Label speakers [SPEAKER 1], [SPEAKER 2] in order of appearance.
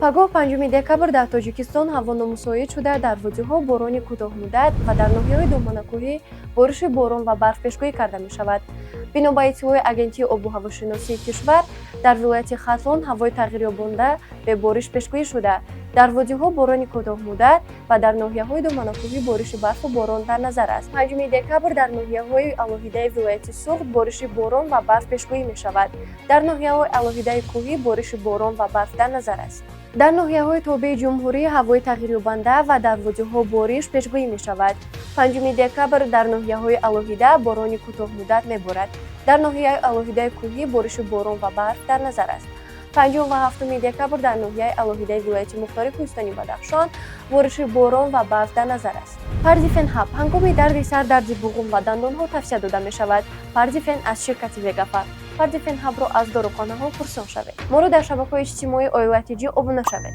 [SPEAKER 1] Пагоҳ, 5 декабр, дар Тоҷикистон ҳаво номусоид шуда, дар водиҳо борони кӯтоҳмуддат ва дар ноҳияҳои доманакӯҳӣ бориши борон ва барф пешгӯӣ карда мешавад. Бино ба иттилои Агентии обу ҳавошиносии кишвар, дар вилояти Хатлон ҳавои тағйирёбанда бебориш пешгӯӣ шуда, дар водиҳо борони кӯтоҳмуддат ва дар ноҳияҳои доманакӯҳӣ бориши барфу борон дар назар аст. 5 декабр дар ноҳияҳои алоҳидаи вилояти Суғд бориши борон ва барф пешгӯӣ мешавад. Дар ноҳияҳои алоҳидаи кӯҳӣ бориши борон ва барф дар назар аст. Дар ноҳияҳои тобеи ҷумҳурӣ ҳавои тағйирёбанда ва дар водиҳо бориш пешгӯӣ мешавад. 5 декабр дар ноҳияҳои алоҳида борони кӯтоҳмуддат меборад. Дар ноҳияи алоҳидаи кӯҳӣ бориши борон ва барф дар назар аст. 5 ва 7 декабр дар ноҳияи алоҳидаи вилояти мухтори кӯҳистони Бадахшон бориши борон ва барф дар назар аст. Парзифен Ҳаб ҳангоми дарди сар, дарди буғум ва дандонҳо тавсия дода мешавад. Парзифен аз ширкати Вегафар. Парзифен Ҳабро аз дорухонаҳо пурсон шавед. Моро дар шабакаҳои иҷтимоӣ Оила ТЖ обуна шавед.